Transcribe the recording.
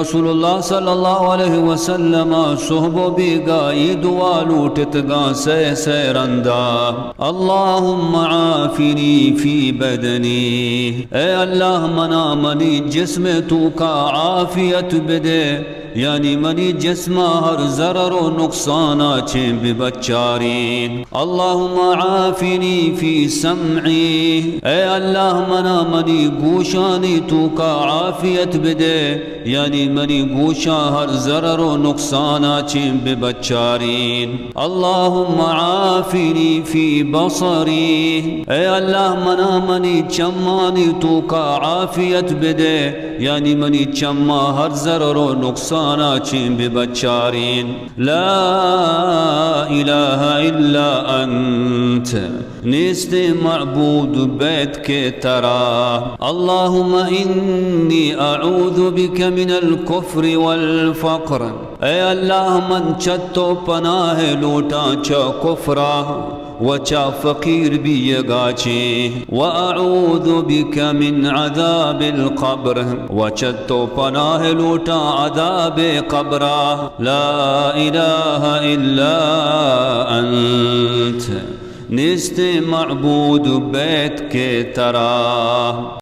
رسول اللہ صلی اللہ علیہ وسلم صحب و بیگاہ اے دعا لوٹتگاں سئے سئے رندا، اللهم عافني في بدني، اے اللہ منا منی جسم توکا عافیت بدے، یعنی منی جسما ہر ضرر و نقصانا چیں ببچارین۔ اللهم عافني في سمعي، اے اللہ منا منی گوشانی توکا عافیت بدے، یعنی منی گوشاں ہر ضرر و نقصانا چیں ببچارین۔ اللهم عافني في بصري، اے اللہ منا منی چمانی توکا عافیت بدے، یعنی منی چماں ہر ضرر و نقصانا چیں ببچارین۔ لا اله الا انت، نیستیں معبود بیت کہ ترا۔ اللهم إني أعوذ بك من الكفر والفقر، اے اللہ من چہ تو پناہ لوٹاں چہ کفرا و چہ فقیر بیگا چیں، وأعوذ بك من عذاب القبر، و چہ تو پناہ لوٹاں عذاب قبرا۔ لا اله الا انت، نیستیں معبود بیت کہ ترا۔